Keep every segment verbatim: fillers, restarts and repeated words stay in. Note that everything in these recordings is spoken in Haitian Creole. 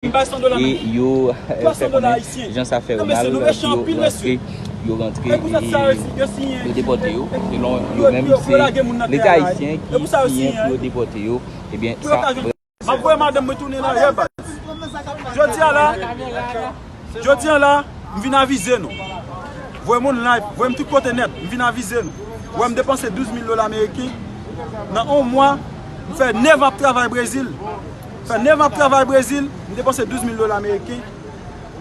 e yo fè konnen jan sa fè yo mal, yo rantre, yo rantre e yo depòte yo. Selon yo menm, se Leta ayisyen ki siyen pou yo depòte yo. Ebyen, sa M ap voye madanm mwen tounen nan rèv. Jodi a la, jodi a la, m vin avize nou. Voye moun live, voye m tout kote nèt, m vin avize nou. Wè m depanse douz mil dola ameriken. Nan yon mwa, m fè nèf an ap travay Brezil. Fè nèf an ap travay Brezil, m depanse douz mil dola ameriken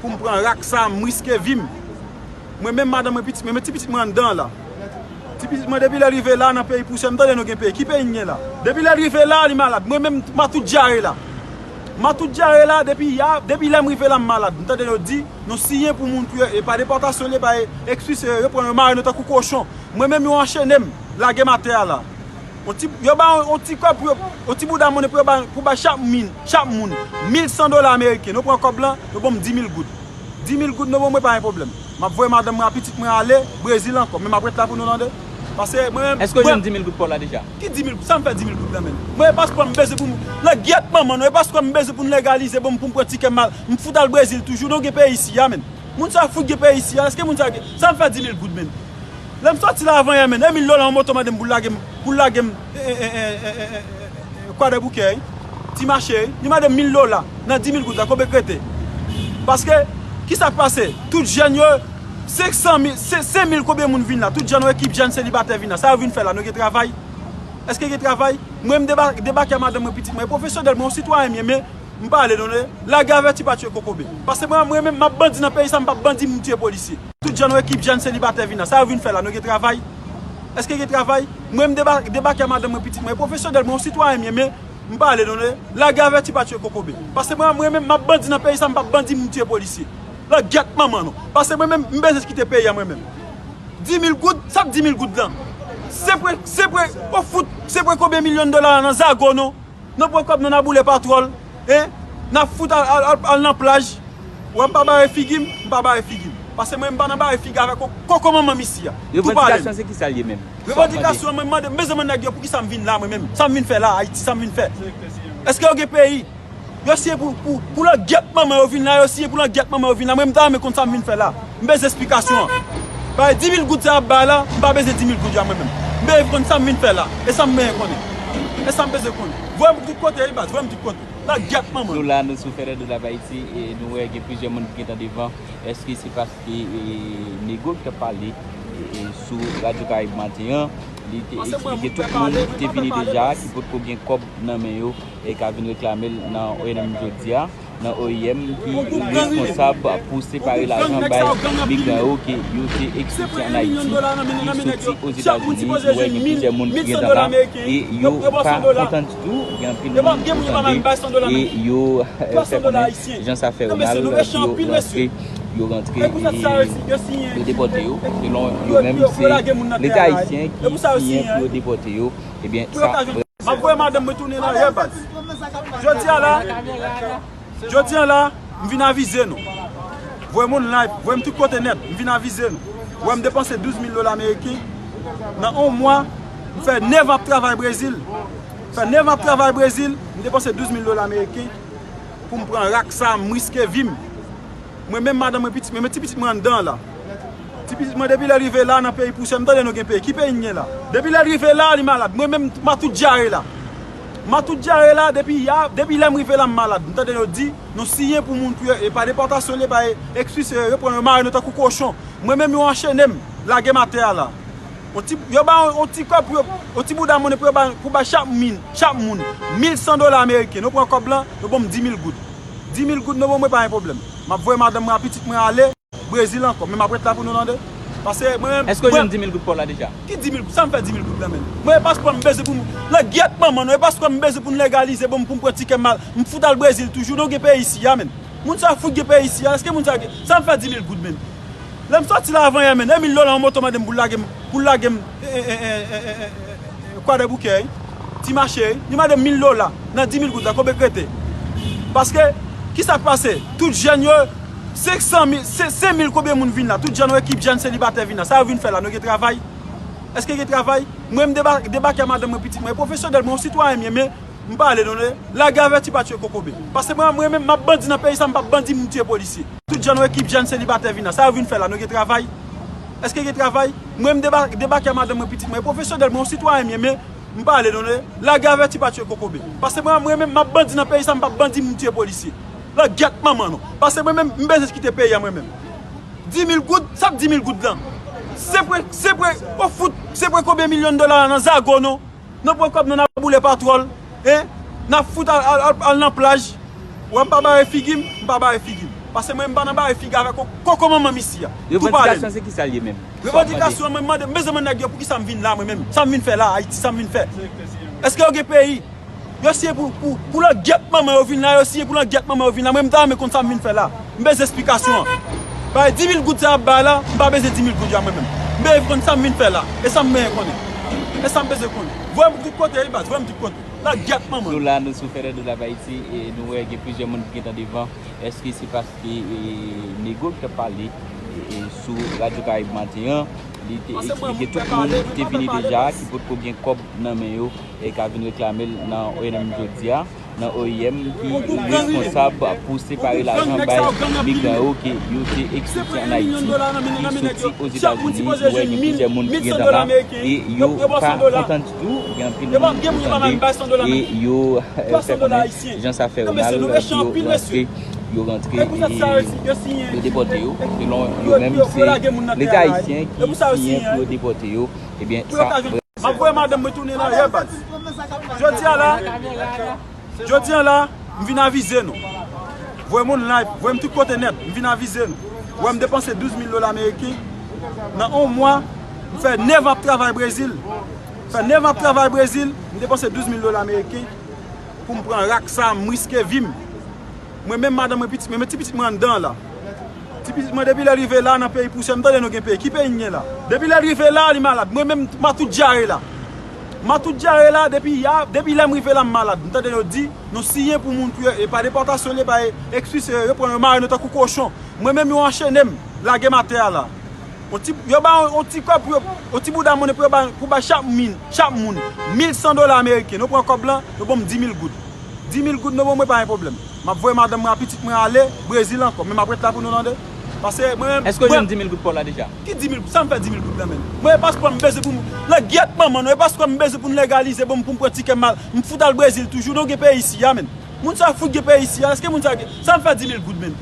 pou m pran rak sa, m riske vi m. Mwen menm madanm mwen pitit mwen, men ti pitit mwen anndan la. Ti pitit mwen depi lè l rive la nan peyi pousyè, m tande nou gen peyi. Ki peyi n gen la? Depi lè l rive la, li malad. Mwen menm, m a tout dyare la. M a tout dyare la, depi ya, depi lè m rive la, m malad. M tande yo di, nou siyen pou moun pou yo, e pa depòtasyon li, e pa e, ekspilse yo, yo pran yo mare nou tankou kochon. Mwen menm, yo anchene m, lage m atè a la. On ti, yo ba on, on ti kòb pou yo, on ti bouda monnen pou yo ba, pou bay chak min, chak moun, mil san dola ameriken. Nou pran kòb lan, yo ban m di mil goud. Di mil goud, nou ban mwen, pa gen pwoblèm. M ap voye madanm mwen ak pitit mwen ale Brezil ankò, men m ap ret la pou nou tande. Paske mwen menm. Èske w jwenn di mil goud pa w la deja? Ki di mil goud? Sa m fè di mil goud la, menm? Mwen, e paspò m bezwen pou m, nan gyèt manman nou, e paspò m bezwen pou n legalize, ban m pou m pran tikè m al, m fout al Brezil toujou, nou gen peyi isi a, menm. Moun sa fout gen peyi isi a, èske moun sa gen, sa m fè di mil goud, menm? Lè m sòti la avan yè, menm, e mil dola yon moto mande m pou l lage m, pou l lage m, e, e, Kwadèboukè, wi. Ti mache, wi. Li mande m mil dola. Nan di mil goud la, konbyen k rete? Paske, kisa k pase? Tout jèn yo, senk san mil, se, senk mil konbyen moun vin la? Tout jèn, yon ekip jèn selibatè vin la. Sa yo vin fè la? Nou gen travay? Èske gen travay? Mwen, m deba-, debake a madanm mwen, pitit mwen, pwofesyonèl, mwen, yon sitwayen m ye, men m pale nou, lage avèti pa tiye kokobe. Paske mwen, mwen menm, m ap bandi nan peyi sa, m p ap bandi, m tiye polisye. Tout jèn, yon ekip jèn selibatè vin la. Sa yo vin fè la? Nou gen travay? Èske gen travay? Mwen, m deba-, debake a madanm mwen, pitit mwen, pwofesyonèl, mwen, yon sitwayen m ye, men m pale nou, lage avèti pa tiye kokobe. Paske mwen, mwen menm, m ap bandi nan peyi sa, m p ap bandi, m tiye polisye. Nan gyèt manman nou. Paske mwen menm, m bezwen kite peyi a mwen menm. Di mil goud, sa k di mil goud lan? Se pre, se pre, o fout, se pre konbyen milyon dola nan zago nou? Nou pran kòb nou, n a boule patwòl, en? N a fout al, al, al, al nan plaj. Wè, m pa bare figi m, m pa bare figi m. Paske mwen, m pa nan bare figi avèk ko-, koko manman m isi a. Tou pale m. Revandikasyon se kisa l ye menm? Revandikasyon, mwen, m mande, m bezwen mande nèg yo poukisa m vin la, mwen menm. Sa m vin fè la, Ayiti, sa m vin fè? Èske yo gen peyi? Yo siyen pou, pou, pou langyèt manman yo vin la, yo siyen pou langyèt manman yo vin la. Mwen, m ta renmen konn sa m vin fè la. M bezwen esplikasyon an. Paske di mil goud sa y ap bay la, m pa bezwen di mil goud yo a mwen menm. M bezwen konn sa m vin fè la. E sa m bezwen konnen. E sa m bezwen konnen. Voye m tout kote, wi, baz, voye m tout kote. Langyèt manman. Nou la, nou sou Fede Dola Ayiti, e nou wè gen plizyè moun ki gentan devan. Èske se paske, e, nego ki t ap pale, e, e, sou Radyo Karayib maten an, li te eksplike tout moun ki te vini deja, ki potko gen kòb nan men yo, e ka vin reklame l nan O N M jodi a, nan O I M ki responsab pou separe lajan bay migran yo ke yo te eksplike ann Ayiti, ki soti Ozetazini. Nou wè gen plizyè moun ki gentan la, e yo pa kontan ditou. Gen anpil moun ou tande, e yo fè konnen jan sa fè yo mal, yo rantre, yo rantre e yo depòte yo. Selon yo menm, se Leta ayisyen ki siyen pou yo depòte yo. Ebyen, sa. M ap voye madanm mwen tounen nan rèv, baz. Jodi a la, jodi a la, m vin avize nou. Voye moun live, voye m tout kote nèt, m vin avize nou. Wè m depanse douz mil dola ameriken. Nan yon mwa, m fè nèf an ap travay Brezil. Fè nèf an ap travay Brezil, m depanse douz mil dola ameriken pou m pran rak sa, m riske vi m. Mwen menm, madanm mwen, pitit mwen, men ti pitit mwen anndan la. Ti pitit mwen, depi lè l rive la nan peyi pousyè, m tande nou gen peyi. Ki peyi n gen la? Depi lè l rive la, li malad. Mwen menm, m a tout dyare la. M a tout dyare la, depi ya, depi lè m rive la, m malad. M tande yo di, nou siyen pou moun pou yo, e pa depòtasyon li ye, pa e, ekspilse yo, yo pran yo mare nou tankou kochon. Mwen menm, yo anchene m, lage m atè a la. On ti, yo ba on, on ti kòb pou yo, on ti bouda monnen pou yo ba, pou bay chak min, chak moun, mil san dola ameriken. Nou pran kòb lan, yo ban m di mil goud. Di mil goud, nou ban mwen, pa gen pwoblèm. M ap voye madanm mwen ak pitit mwen ale Brezil ankò, men m ap ret la pou nou tande. Paske mwen menm. Èske w jwenn di mil goud pa w la deja? Ki di mil goud? Sa m fè di mil goud la, menm? Mwen, e paspò m bezwen pou m, langyèt manman nou, e paspò m bezwen pou n legalize, ban m pou m pran tikè m al, m fout al Brezil toujou, nou gen peyi isi a, menm. Moun sa fout gen peyi isi a, èske moun sa gen, sa m fè di mil goud, menm? Lè m sòti la avan yè, menm, e mil dola yon moto mande m pou l lage m, pou l lage m, e, e, Kwadèboukè, wi. Ti mache, wi. Li mande m mil dola. Nan di mil goud la, konbyen k rete? Paske, kisa k pase? Tout jèn yo, senk san mil, se, senk mil konbyen moun vin la? Tout jèn, yon ekip jèn selibatè vin la. Sa yo vin fè la? Nou gen travay? Èske gen travay? Mwen, m deba-, debake a madanm mwen, pitit mwen. E pwofesyonèl, mwen, yon sitwayen m ye, men M pale non, lage avèti pa tchwe kokobe. Paske mwen, mwen menm, m ap bandi nan peyi sa, m p ap bandi, m tchwe polisye. Tout jan nou ekip jèn selibatè vin la. Sa yo vin fè la, nou gen travay? Èske gen travay? Mwen, m deba- debake a madanm mwen, pitit mwen, pwofesyonèl, mwen, yon sitwayen m ye, men m pale non, lage avèti pa tchwe kokobe. Paske mwen, mwen menm, m ap bandi nan peyi sa, m p ap bandi, m tchwe polisye. Langyèt manman nou. Paske mwen menm, m bezwen kite peyi a mwen menm. Di mil goud, sa k di mil goud lan? Se pre, se pre, o fout, se pre konbyen milyon dola nan zago nou? Nou pran kòb nou, n a boule patwòl, en? N a fout al, al, al, al nan plaj. Wè, m pa bare figi m, m pa bare figi m. Paske mwen, m pa nan bare figi avèk ko- koko manman m isi a. Tou pale m. Revandikasyon se ki sa l ye menm? Revandikasyon, mwen, m mande, m bezwen mande nèg yo poukisa m vin la, mwen menm. Sa m vin fè la, Ayiti, sa m vin fè? Èske yo gen peyi? Yo siye pou, pou, pou langyèt manman yo vin la, yo siye pou langyèt manman yo vin la. Mwen, m ta renmen konn sa m vin fè la. M bezwen esplikasyon an. Bay di mil goud sa y ap bay la, m pa bezwen di mil goud yo a mwen menm. M bezwen konn sa m vin fè la. E sa m bezwen konnen. E sa m bezwen konnen. Voye m tout kote, wi, baz, voye m tout kote. Langyèt manman. Nou la, nou sou Fede de la Ayiti, e nou wè gen plizyè moun ki gentan devan. Èske se paske, e, nego ki t ap pale, e, e, sou Radyo Karayib maten an, li te eksplike tout moun ki te vini deja, ki potko gen kòb nan men yo, e ka vin reklame l nan O N M jodi a, nan O I M ki responsab pou separe lajan bay migran yo ke yo te eksplike ann Ayiti, ki soti Ozetazini. Nou wè gen plizyè moun ki gentan la, e yo pa kontan ditou, gen anpil moun nou tande, e yo, e, fè konnen jan sa fè yo mal, yo rantre, yo rantre, e yo depòte yo. Selon yo menm, se Leta ayisyen ki siyen pou yo depòte yo. Ebyen, sa M ap voye madanm mwen tounen nan yè, baz. Jodi a la, jodi a la, m vin avize nou. Voye moun live, voye m tout kote nèt, m vin avize nou. Wè, m depanse douz mil dola ameriken. Nan yon mwa, m fè nèf an ap travay Brezil. M fè nèf an ap travay Brezil, m depanse douz mil dola ameriken pou m pran rak sa, m riske vi m. Mwen menm, madanm mwen, pitit mwen, men ti pitit mwen anndan an la. Ti pitit mwen, depi lè l rive la nan peyi pousyè, m tande nou gen peyi. Ki peyi n gen la? Depi lè l rive la, li malad. Mwen menm, m a tout dyare la. M a tout dyare la, depi ya, depi lè m rive la, m malad. M tande yo di, nou siyen pou moun pou yo, e pa depòtasyon li ye, pa e, eksplise yo, yo pran yo mare nou tankou kochon. Mwen menm, yo anchene m, lage m atè a la. On ti, yo ba yon, yon ti kòb pou yo, yon ti bouda monnen pou yo ba, pou ba chak min, chak moun, mil san dola ameriken. Nou pran kòb lan, yo ban m di mil goud. Di mil goud, nou ban mwen, pa gen pwoblèm. M ap voye madanm mwen ak pitit mwen ale Brezil ankò, men m ap ret la pou nou tande. Paske mwen menm. Èske w jwenn di mil goud pa w la deja? Ki di mil? Sa m fè di mil goud lan menm? Mwen, e paspò m bezwen pou m, langyèt manman nou, e paspò m bezwen pou m legalize, bon, pou m pran tikè m al, m fout al Brezil toujou, nou gen peyi isi a, menm. Moun sa fout gen peyi isi a, èske moun sa gen, sa m fè di mil goud menm?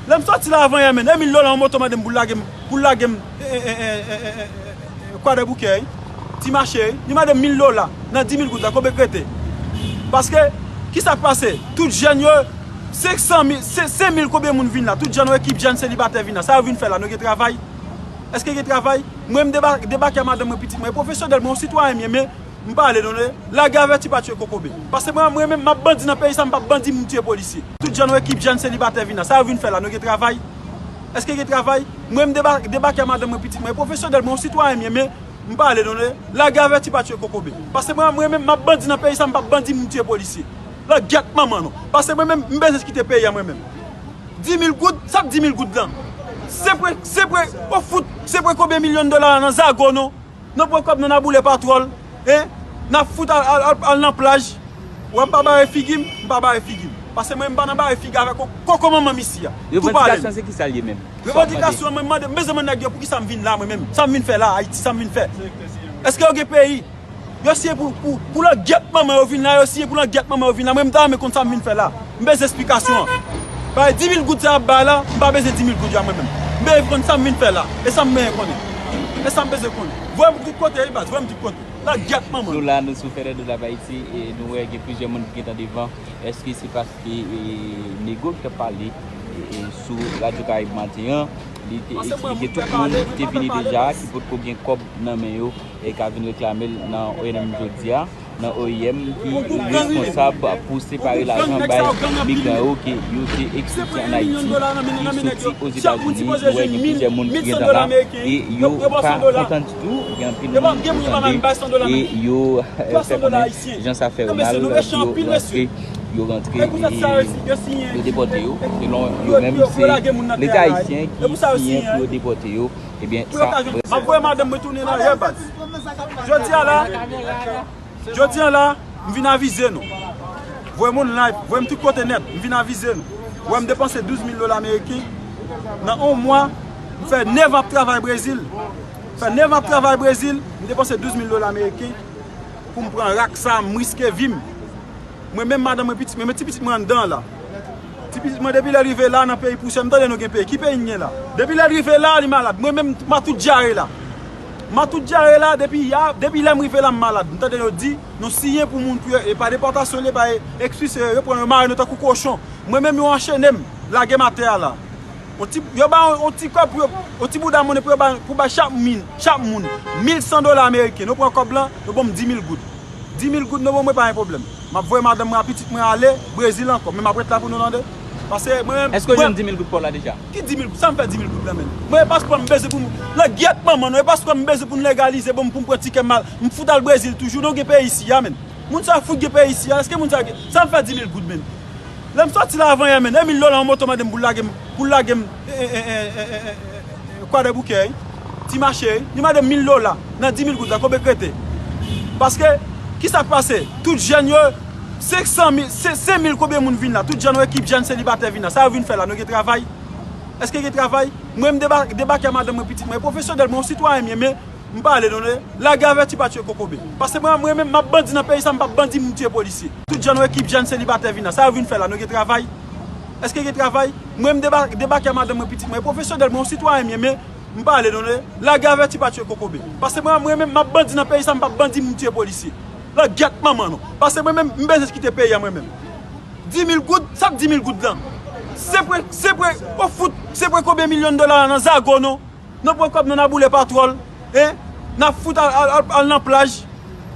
Lè m sòti la avan yè, menm, e mil dola yon moto mande m pou l lage m, pou l lage m, e, e, Kwadèboukè, wi. Ti mache, wi. Li mande m mil dola nan di mil goud la, konbyen k rete? Paske, kisa k pase? Tout jèn yo, senk san mil, se, senk mil konbyen moun vin la? Tout jèn, yon ekip jèn selibatè vin la. Sa yo vin fè la? Nou gen travay? Èske gen travay? Mwen, m deba- debake a madanm mwen, pitit mwen, pwofesyonèl, mwen, yon sitwayen m ye, men m pale non, lage avèti pa tchwe kokobe. Paske mwen, mwen menm, m ap bandi nan peyi sa, m p ap bandi, m tchwe polisye. Tout jèn, yon ekip jèn selibatè vin la. Sa yo vin fè la? Nou gen travay? Èske gen travay? Mwen, m deba- debake a madanm mwen, pitit mwen, pwofesyonèl, mwen, yon sitwayen m ye, men m pale non, lage avèti pa tchwe kokobe. Paske mwen, mwen menm, m ap bandi nan peyi sa, m p ap bandi, m tchwe polisye. Langyèt manman nou. Paske mwen menm, m bezwen kite peyi a mwen menm. Di mil goud, sa k di mil goud lan? Se pre, se pre, o fout, se pre konbyen milyon dola nan zago nou? Nou pran kòb nou, n a boule patwòl, en? N a fout al, al, al, al nan plaj. Wè, m pa bare figi m, m pa bare figi m. Paske mwen, m pa nan bare figi avèk ko- koko manman m isi a. Tou pale m. Revandikasyon se ki sa l ye menm? Revandikasyon, mwen, m mande, m bezwen mande nèg yo poukisa m vin la, mwen menm. Sa m vin fè la, Ayiti, sa m vin fè? Èske yo gen peyi? Yo siye pou, pou, pou langyèt manman yo vin la, yo siye pou langyèt manman yo vin la. Mwen, m ta renmen konn sa m vin fè la. M bezwen esplikasyon an. Bay di mil goud sa y ap bay la, m pa bezwen di mil goud yo a mwen menm. M bezwen konn sa m vin fè la. E sa m bezwen konnen. E sa m bezwen konnen. Voye m tout kote, wi, baz, voye m tout kote. Langyèt manman. Nou la, nou sou Fede de la Ayiti, e nou wè gen plizyè moun ki gentan devan. Èske se paske, e, nego ki t ap pale, e, e, sou Radyo Karayib maten an, li te eksplike tout moun ki te vini deja, ki potko gen kòb nan men yo, e ka vin reklame l nan O N M jodi a, nan O I M ki responsab pou separe lajan bay migran yo ke yo te eksplike ann Ayiti, ki soti Ozetazini. Nou wè gen plizyè moun ki gentan la, e yo pa kontan ditou, gen anpil moun ki tande, e yo, e, fè konnen jan sa fè yo mal, yo rantre, yo rantre, e yo depòte yo. Selon yo menm, se Leta ayisyen ki siyen pou yo depòte yo. Ebyen, sa. M ap voye madanm mwen tounen nan yè, baz. Jodi a la, jodi a la, m vin avize nou. Voye moun live, voye m tout kote nèt, m vin avize nou. Wè m depanse douz mil dola ameriken. Nan yon mwa, m fè nèf an ap travay Brezil. Fè nèf an ap travay Brezil, m depanse douz mil dola ameriken pou m pran rak sa, m riske vi m. Mwen menm, madanm mwen, pitit mwen, men ti pitit mwen anndan la. Ti pitit mwen, depi lè l rive la nan peyi pousyè, m tande nou gen peyi. Ki peyi n gen la? Depi lè l rive la, li malad. Mwen menm, m a tout dyare la. M a tout dyare la, depi ya, depi lè m rive la, m malad. M tande yo di, nou siyen pou moun pou yo, e pa depòtasyon li, e pa e, ekspilse yo, yo pran yo mare nou tankou kochon. Mwen menm, yo anchene m, lage m atè a la. On ti, yo ba on, on ti kòb pou yo, on ti bouda monnen pou yo ba, pou bay chak moun, chak moun, mil san dola ameriken. Nou pran kòb lan, yo ban m di mil goud. Di mil goud, nou ban mwen, pa gen pwoblèm. M ap voye madanm mwen ak pitit mwen ale Brezil ankò, men m ap ret la pou nou tande. Paske mwen menm, Èske w jwenn di mil goud pa w la deja? Ki di mil goud? Sa m fè di mil goud la, menm? Mwen, e paspò m bezwen pou m, nan gyèt manman nou, e paspò m bezwen pou n legalize, ban m, pou m pran tikè m al, m fout al Brezil toujou, nou gen peyi isi a, menm. Moun sa fout gen peyi isi a, èske moun sa gen, sa m fè di mil goud, menm? Lè m sòti la avan yè, menm, e mil dola yon moto mande m pou l lage m, pou l lage m, e, e, Kwadèboukè, wi. Ti mache, wi. Li mande m mil dola. Nan di mil goud la, konbyen k rete? Paske, kisa k pase? Tout jèn yo, senk san mil, se, senk mil konbyen moun vin la? Tout jèn, yon ekip jèn selibatè vin la. Sa yo vin fè la? Nou gen travay? Èske gen travay? Mwen, m deba-, debake a madanm mwen, pitit mwen. E pwofesyonèl, mwen, yon sitwayen m ye, men m pale, non, lage avèti pa tiye kokobe. Paske mwen, mwen menm, m ap bandi nan peyi sa, m p ap bandi, m tiye polisye. Tout jèn, yon ekip jèn selibatè vin la. Sa yo vin fè la? Nou gen travay? Èske gen travay? Mwen, m deba-, debake a madanm mwen, pitit mwen. E pwofesyonèl, mwen, yon sitwayen m ye, men m pale, non, lage avèti pa tiye kokobe. Paske mwen, mwen menm, m ap bandi nan peyi sa, m p ap bandi, m tiye polisye. Nan gyèt manman nou. Paske mwen menm, m bezwen kite peyi a mwen menm. Di mil goud, sa k di mil goud lan? Senpre, senpre, o fout, senpre konbyen milyon dola nan zago nou? Nou pran kòb nou, n a boule patwòl, en? N a fout al, al, al, al nan plaj.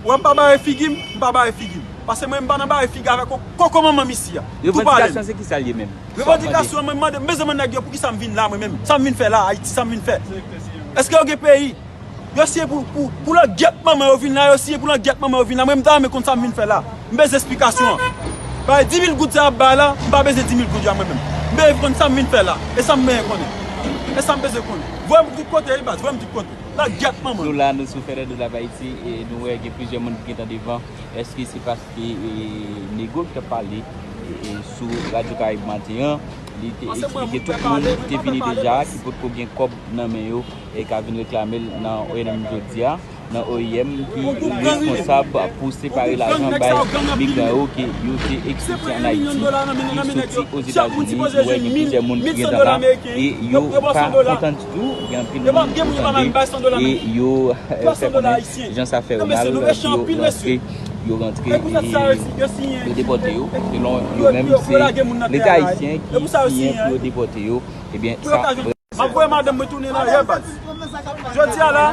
Wè, m pa bare figi m, m pa bare figi m. Paske mwen, m pa nan bare figi avèk ko-, koko manman m isi a. Tou pale m. Revandikasyon se kisa l ye menm? Revandikasyon, mwen mande, m bezwen mande nèg yo poukisa m vin la, mwen menm. Sa m vin fè la, Ayiti, sa m vin fè? Èske yo gen peyi? Yo siyen pou, pou, pou langyèt manman yo vin la, yo siyen pou langyèt manman yo vin la. Mwen, m ta renmen konn sa m vin fè la. M bezwen esplikasyon an. Bay di mil goud sa y ap bay la, m pa bezwen di mil goud yo a mwen menm. M bezwen konn sa m vin fè la. E sa m bezwen konnen. E sa m bezwen konnen. Voye m tout kote, wi, baz, voye m tout kote. Langyèt manman. Nou la, nou sou Fede de Live Haïti, e nou wè gen plizyè moun ki gentan devan. Èske se paske, e, nego ki t ap pale, e, e, sou Radyo Karayib maten an, li te eksplike tout moun ki te vini deja, ki potko gen kòb nan men yo, e ka vin reklame l nan O N M jodi a, nan O I M ki responsab pou separe lajan bay migran yo ke yo te eksplike ann Ayiti, ki soti Ozetazini, nou wè gen plizyè moun ki gentan la, e yo pa kontan ditou, gen anpil moun ki tande, e yo, e, fè konnen jan sa fè yo mal, yo rantre, yo rantre, e, yo depòte yo, selon yo menm, se Leta ayisyen ki siyen pou yo depòte yo, ebyen, sa M ap voye madanm mwen tounen nan yè, baz. Jodi a la,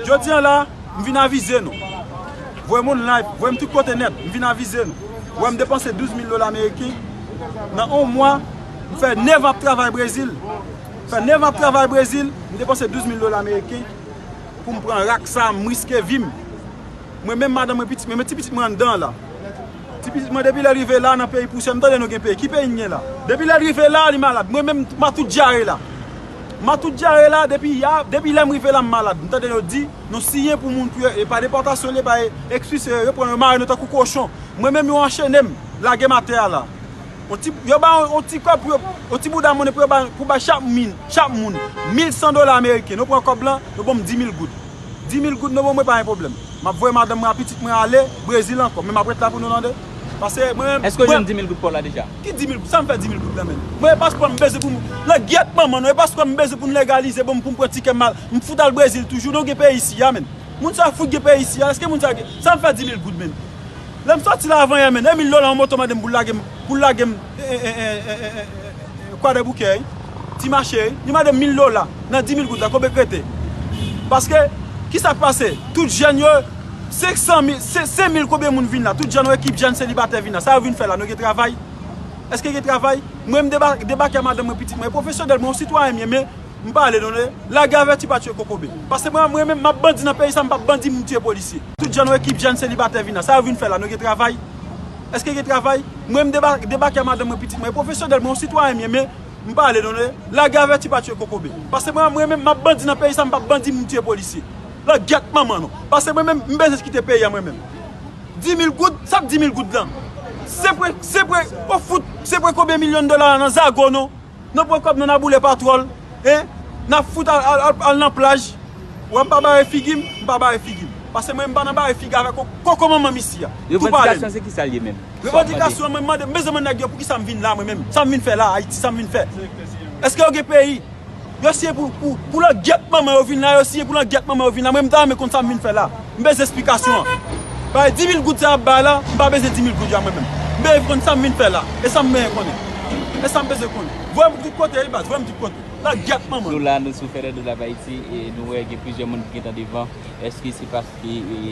jodi a la, m vin avize nou. Voye moun live, voye m tout kote nèt, m vin avize nou. Wè m depanse douz mil dola ameriken. Nan yon mwa, m fè nèf an ap travay Brezil. Fè nèf an ap travay Brezil, m depanse douz mil dola ameriken pou m pran rak sa, m riske vi m. Mwen menm, madanm mwen, pitit mwen, men ti pitit mwen anndan la. Ti pitit mwen, depi lè l rive la nan peyi pousyè, m tande nou gen peyi. Ki peyi n gen la? Depi lè l rive la, li malad. Mwen menm, m a tout dyare la. M a tout dyare la, depi ya, depi lè m rive la, m malad. M tande yo di, nou siyen pou moun pou yo, e pa depòtasyon li ye, e pa e, ekspilse yo, yo pran yo mare nou tankou kochon. Mwen menm, yo anchene m, lage m atè a la. On ti, yo ba on, on ti kòb pou yo, on ti bouda monnen pou yo ba, pou bay chak min, chak moun, mil san dola ameriken. Nou pran kòb lan, yo ban m di mil goud. Di mil goud, nou ban mwen, pa gen pwoblèm. M ap voye madanm mwen ak pitit mwen ale Brezil ankò, men m ap ret la pou nou tande. Paske mwen menm, Èske w jwenn di mil goud pa w la deja? Ki di mil goud? Sa m fè di mil goud la, menm? Mwen, e paspò m bezwen pou m, langyèt manman nou, e paspò m bezwen pou n legalize, ban m, pou m pran tikè m al, m fout al Brezil toujou, nou gen peyi isi a, menm. Moun sa fout gen peyi isi a, èske moun sa gen, sa m fè di mil goud, menm? Lè m sòti la avan yè, menm, e mil dola yon moto mande m pou l lage m, pou l lage m, e, e, Kwadèboukè, wi. Ti mache, wi. Li mande m mil dola. Nan di mil goud la, konbyen k rete? Paske, kisa k pase? Tout jèn yo, senk san mil, se, senk mil konbyen moun vin la? Tout jèn, yon ekip jèn selibatè vin la. Sa yo vin fè la? Nou gen travay? Èske gen travay? Mwen, m deba-, debake a madanm mwen, pitit mwen. E pwofesyonèl, mwen, yon sitwayen m ye, men m pale, non, lage avèti pa tiye kokobe. Paske mwen, mwen menm, m ap bandi nan peyi sa, m p ap bandi, m tiye polisye. Tout jèn, yon ekip jèn selibatè vin la. Sa yo vin fè la? Nou gen travay? Èske gen travay? Mwen, m deba-, debake a madanm mwen, pitit mwen. E pwofesyonèl, mwen, yon sitwayen m ye, men m pale, non, lage avèti pa tiye kokobe. Paske mwen, mwen menm, m ap bandi nan peyi sa, m p ap bandi, m tiye polisye. Langyèt manman nou. Paske mwen menm, m bezwen kite peyi a mwen menm. Di mil goud, sa k di mil goud lan? Sepre, sepre, ou fout, sepre konbyen milyon dola nan zago nou? Nou pran kòb nou, n a boule patwòl, en? N a fout al, al, al, al nan plaj. Wè, m pa bare figi m, m pa bare figi m. Paske mwen, m pa nan bare figi avèk ko-, koko manman m isi a. Tou pale m. Revandikasyon se ki sa l ye menm? Revandikasyon, mwen, m mande, m bezwen mande nèg yo, poukisa m vin la, mwen menm? Sa m vin fè la, Ayiti, sa m vin fè? Èske yo gen peyi? Yo siyen pou, pou, pou langyèt manman yo vin la, yo siyen pou langyèt manman yo vin la. Mwen, m ta renmen konn sa m vin fè la. M bezwen esplikasyon an. Bay di mil goud sa y ap bay la, m pa bezwen di mil goud yo a mwen menm. M bezwen konn sa m vin fè la. E sa m bezwen konnen. E sa m bezwen konnen. Voye m tout kote, wi, baz, voye m tout kote. Langyèt manman. Nou la, nou sou Fede de la Haiti, e nou wè gen plizyè moun ki gentan devan. Èske se paske, e,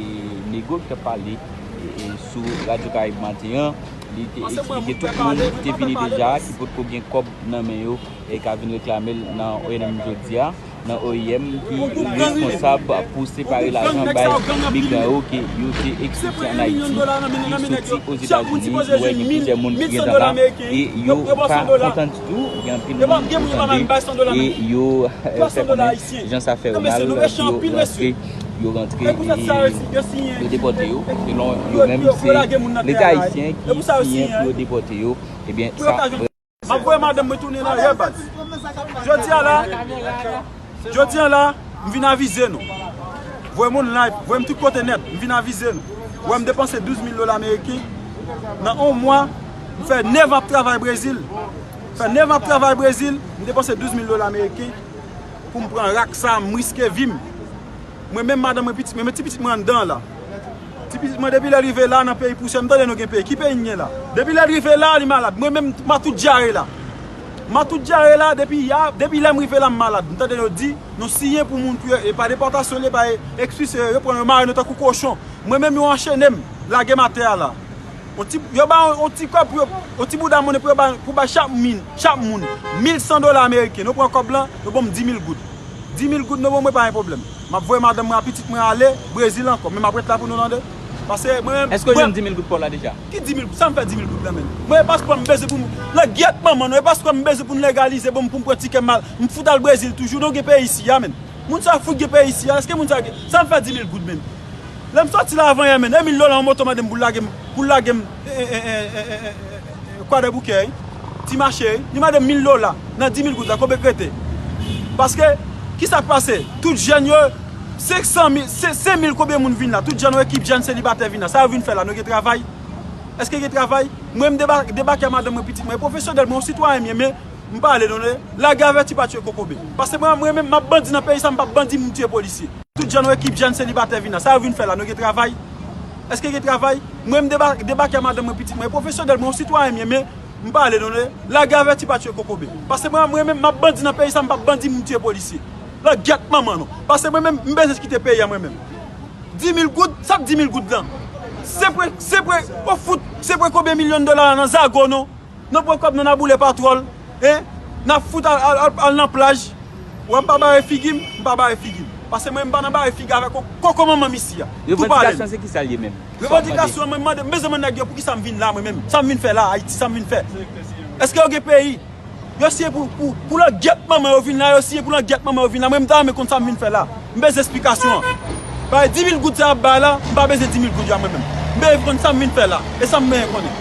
Nego ki t ap pale, e, e, sou Radyo Karayib maten an, li te eksplike tout moun ki te vini deja, ki potko gen kòb nan men yo, e ka vin reklame l nan O I M jodi a, nan O I M ki responsab pou separe lajan bay migran yo ke yo te eksplike ann Ayiti, ki soti Ozetazini. Nou wè gen plizyè moun ki gentan la, e yo pa kontan ditou. Gen anpil moun ou tande, e yo, e, fè konnen jan sa fè yo mal, yo rantre, yo rantre, e yo depòte yo. Selon yo menm, se Leta ayisyen ki siyen pou yo depòte yo. Ebyen, sa M ap voye madanm mwen tounen nan rè, baz. Jodi a la, jodi a la, m vin avize nou. Voye moun live, voye m tout kote nèt, m vin avize nou. Wè, m depanse douz mil dola ameriken. Nan yon mwa, m fè nèf an ap travay Brezil. Fè nèf an ap travay Brezil, m depanse douz mil dola ameriken pou m pran rak sa, m riske vi m. Mwen menm, madanm mwen, pitit mwen, men ti pitit mwen anndan an la. Ti pitit mwen, depi lè l rive la, nan peyi pousyè, m tande nou gen peyi. Ki peyi n gen la? Depi lè l rive la, li malad. Mwen menm, m a tout dyare la. M a tout dyare la, depi ya, depi lè m rive la, m malad. M tande yo di, nou siyen pou moun pou yo, e pa depòtasyon li ye, pa e, eksplise yo, yo pran yo mare nou tankou kochon. Mwen menm, yo anchene m, lage m atè a la. On ti, yo ba on, on ti kòb pou yo, on ti bouda monnen pou yo ba, pou bay chak min, chak moun, mil san dola ameriken. Nou pran kòb lan, yo ban m di mil goud. Di mil goud nou ban mwen, pa gen pwoblèm. M ap voye madanm mwen ak pitit mwen ale Brezil ankò. Men m ap ret la pou nou tande. Paske mwen menm. Èske w jwenn di mil goud pa w la deja? Ki di mil goud? Sa m fè di mil goud la menm? Mwen, e paspò m bezwen pou m, langyèt manman nou, e paspò m bezwen pou n legalize ban m, pou m pran tikè m al. M fout al Brezil toujou, nou gen peyi isi a menm. Moun sa fout gen peyi isi a, èske moun sa gen, sa m fè di mil goud menm? Lè m sòti la avan yè menm, Emil Lolan yon moto mande m pou l lage m, pou l lage m, e, e, Kwadèboukè, wi. Ti mache, wi. Li mande m mil dola nan di mil goud la, konbyen k rete? Paske, ki sa k pase? Tout jèn yo, senk san mil, se, senk mil konbyen moun vin la? Tout jèn, yon ekip jèn selibatè vin la. Sa yo vin fè la? Nou gen travay? Èske gen travay? Mwen, m deba-, debake a madanm mwen, pitit mwen, pwofesyonèl, mwen, yon sitwayen m ye, men m pale nou, lage avèti pa tiye kokobe. Paske mwen, mwen menm, m ap bandi nan peyi sa, m p ap bandi, m tiye polisye. Tout jèn, yon ekip jèn selibatè vin la. Sa yo vin fè la? Nou gen travay? Èske gen travay? Mwen, m deba-, debake a madanm mwen, pitit mwen, pwofesyonèl, mwen, yon sitwayen m ye, men m pale nou, lage avèti pa tiye kokobe. Paske mwen, mwen menm, m ap bandi nan peyi sa, m p ap bandi, m tiye polisye. Langyèt manman nou. Paske mwen menm, m bezwen kite peyi a mwen menm. Di mil goud, sa k di mil goud lan? Sepre, sepre, ou fout, sepre konbyen milyon dola nan zago nou? Nou pran kòb nou, n a boule patwòl, en? N a fout al, al, al, al nan plaj. Wè, m pa bare figi m, m pa bare figi m. Paske mwen, m pa nan bare figi avèk ko-, koko manman m isi a. Tou pale m. Revandikasyon se ki sa l ye menm? Revandikasyon, mwen, m mande, m bezwen mande nèg yo poukisa m vin la, mwen menm. Sa m vin fè la, Ayiti, sa m vin fè? Èske yo gen peyi? Yo siyen pou, pou, pou langyèt manman yo vin la, yo siyen pou langyèt manman yo vin la. Mwen, m ta renmen konn sa m vin fè la. M bezwen esplikasyon an. Bay di mil goud sa y ap bay la, m pa bezwen di mil goud yo a mwen menm. M bezwen konn sa m vin fè la. E sa m bezwen konnen.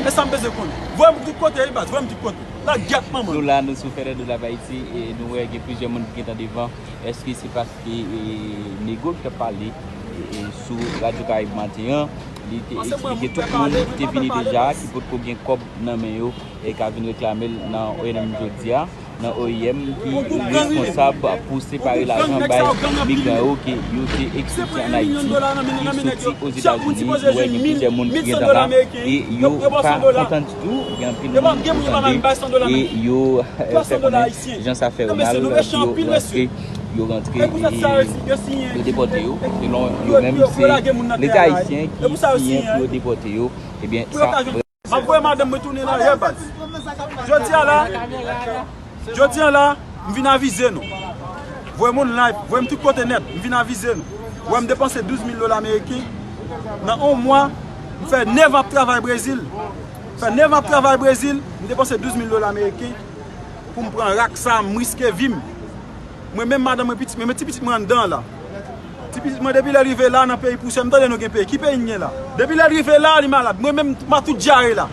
E sa m bezwen konnen. Voye m tout kote, wi, baz, voye m tout kote. Langyèt manman. Nou la, nou sou Fede de la Haiti, e nou wè gen plizyè moun ki gentan devan. Èske se paske, e, Nego ki t ap pale, e, e, sou Radyo Karayib maten an, li te eksplike tout moun ki te vini deja, ki potko gen kòb nan men yo, e ka vin reklame l nan O I M jodi a, nan O I M ki responsab pou separe lajan bay migran yo ke yo te eksplike ann Ayiti, ki soti Ozetazini. Nou wè gen plizyè moun ki gentan la, e yo pa kontan ditou. Gen anpil moun ou tande, e yo, e, fè konnen jan sa fè yo mal, yo rantre, yo rantre, e yo depòte yo. Selon yo menm, se Leta ayisyen ki siyen pou yo depòte yo. Ebyen, sa M ap voye madanm mwen tounen nan rè, baz. Jodi a la, jodi a la, m vin avize nou. Voye moun live, voye m tout kote nèt, m vin avize nou. Wè, m depanse douz mil dola ameriken. Nan yon mwa, m fè nèf an ap travay Brezil. Fè nèf an ap travay Brezil, m depanse douz mil dola ameriken pou m pran rak sa, m riske vi m. Mwen menm, madanm mwen, pitit mwen, men ti pitit mwen anndan an la. Pitit mwen depi lè l rive la nan peyi pousyè, m tande nou gen peyi. Ki peyi n gen la? Depi lè l rive la, li malad. Mwen menm, m a tout dyare la.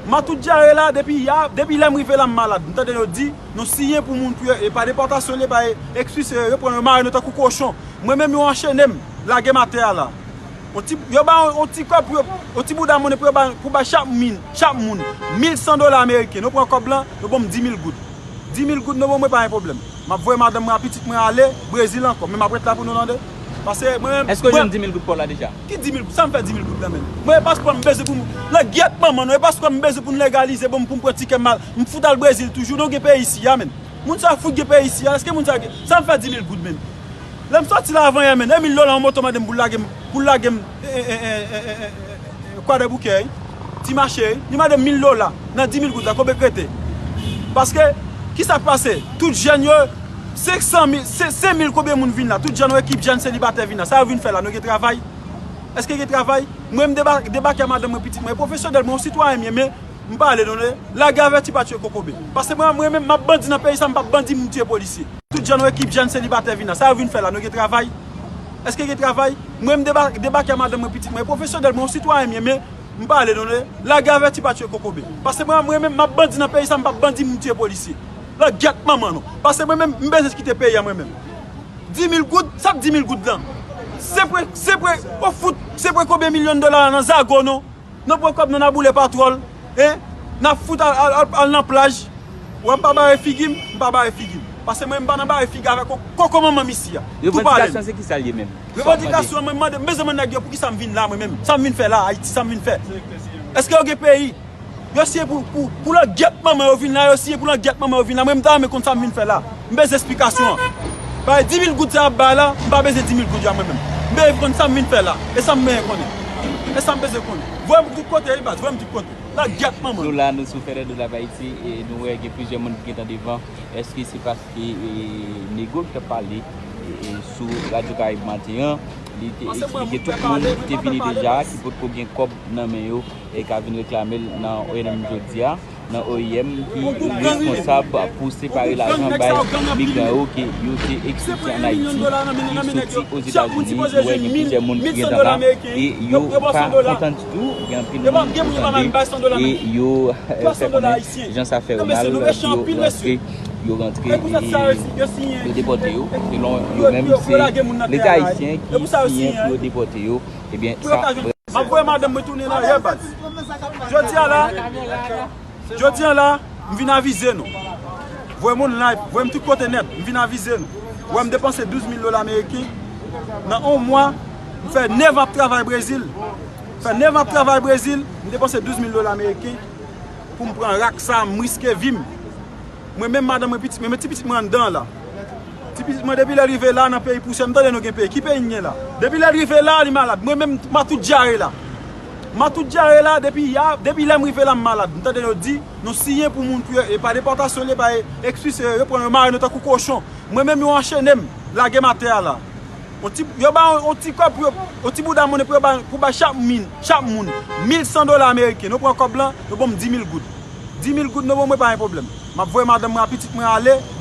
M a tout dyare la, depi ya, depi lè m rive la, m malad. M tande yo di, nou siyen pou moun pou yo, e pa depòtasyon li ye, bay ekspilse yo, yo pran yo mare nou tankou kochon. Mwen menm, yo anchene m, lage m atè a la. On ti, yo ba on, on ti kòb pou yo, on ti bouda monnen pou yo ba, pou bay chak min, chak moun, mil san dola ameriken. Nou pran kòb lan, yo ban m di mil goud. Di mil goud, nou ban mwen, pa gen pwoblèm. M ap voye madanm mwen ak pitit mwen ale Brezil ankò, men m ap ret la pou nou tande. Paske mwen menm, Èske w mwen jwenn di mil goud pa w la deja? Ki di mil goud? Sa m fè di mil goud la menm? Mwen, e paspò m bezwen pou m, nan gyèt manman nou, e paspò m bezwen pou m legalize, bon, pou m pran tikè m al, m fout al Brezil toujou, nou gen peyi isi a, menm. Moun sa fout gen peyi isi a, èske moun sa gen, sa m fè di mil goud menm? Lè m sòti la avan yè, menm, e mil dola yon moto mande m pou l lage m, pou l lage m, e, e, Kwadèboukè, wi. Ti mache, wi. Li mande m mil dola nan di mil goud la, konbyen k rete? Paske, ki sa k pase? Tout jèn yo, senk san mil, se, senk mil konbyen moun vin la? Tout jèn, yon ekip jèn selibatè vin la. Sa yo vin fè la? Nou gen travay? Èske gen travay? Mwen, m deba-, debake a madanm mwen, pitit mwen. E pwofesyonèl, mwen, yon sitwayen m ye, men m pale, non, lage avèti pa tchwe kokobe. Paske mwen, mwen menm, m ap bandi nan peyi sa, m p ap bandi, m tchwe polisye. Tout jèn, yon ekip jèn selibatè vin la. Sa yo vin fè la? Nou gen travay? Èske gen travay? Mwen, m deba-, debake a madanm mwen, pitit mwen. E pwofesyonèl, mwen, yon sitwayen m ye, men m pale, non, lage avèti pa tchwe kokobe. Paske mwen, mwen menm, m ap bandi nan peyi sa, m p ap bandi, m tchwe polisye. Nan gyèt manman nou. Paske mwen menm, m bezwen kite peyi a mwen menm. Di mil goud, sa k di mil goud lan? Se pre, se pre, ou fout, se pre konbyen milyon dola nan zago nou? Nou pran kòb nou, n a boule patwòl, en? N a fout al, al, al, al nan plaj. Wè, m pa bare figi m, m pa bare figi m. Paske mwen, m pa nan bare figi avèk ko-, koko manman m isi a. Tou pale m. Revandikasyon se ki sa l ye menm? Revandikasyon, mwen mande, m bezwen mande nèg yo poukisa m vin la, mwen menm. Sa m vin fè la, Ayiti, sa m vin fè? Èske yo gen peyi? Yo siyen pou, pou, pou langyèt manman yo vin la, yo siyen pou langyèt manman yo vin la. Mwen, m ta renmen konn sa m vin fè la. M bezwen esplikasyon an. Bay di mil goud sa y ap bay la, m pa bezwen di mil goud yo a mwen menm. M bezwen konn sa m vin fè la. E sa m bezwen konnen. E sa m bezwen konnen. Voye m tout kote, wi, baz, voye m tout kote. Langyèt manman. Nou la, nou sou Fede de Live Haïti, e nou wè gen plizyè moun ki gentan devan. Èske se paske, e, nego ki t ap pale, e, e, sou Radyo Karayib maten an, li te eksplike tout moun ki te vini deja, ki potko gen kòb nan men yo, e ka vin reklame l nan O I M jodi a, nan O I M ki responsab pou separe lajan bay migran yo ke yo te ekspilse ann Ayiti, ki soti Ozetazini, ou wè gen plizyè moun ki gentan la, e yo pa kontan ditou, gen anpil moun ou tande, e yo, e, fè konnen jan sa fè yo mal, yo rantre, yo rantre, e yo depòte yo, selon yo menm, se Leta ayisyen ki siyen pou yo depòte yo, ebyen, sa M ap voye madanm mwen tounen nan rè, baz. Jodi a la, jodi a la, m vin avize nou. Voye moun live, voye m tout kote nèt, m vin avize nou. Wè m depanse douz mil dola ameriken. Nan yon mwa, m fè nèf an ap travay Brezil. M fè nèf an ap travay Brezil, m depanse douz mil dola ameriken pou m pran rak sa, m riske vi m. Mwen menm, madanm mwen, pitit mwen, men ti pitit mwen anndan la. Ti pitit mwen, depi lè l rive la nan peyi pousyè, m tande nou gen peyi. Ki peyi n gen la? Depi lè l rive la, li malad. Mwen menm, m a tout dyare la. M a tout dyare la, depi ya, depi lè m rive la, m malad. M tande yo di, nou siyen pou moun pou yo, e pa depòtasyon li ye, bay ekspilse yo, yo pran yo mare nou tankou kochon. Mwen menm, yo anchene m, lage m atè a la. On ti, yo ba on, on ti kòb pou yo, on ti bouda monnen pou yo ba, pou bay chak min, chak moun, mil san dola ameriken. Nou pran kòb lan, yo ban m di mil goud. Di mil goud, nou ban mwen, pa gen pwoblèm. M ap voye madanm mwen ak pitit mwen ale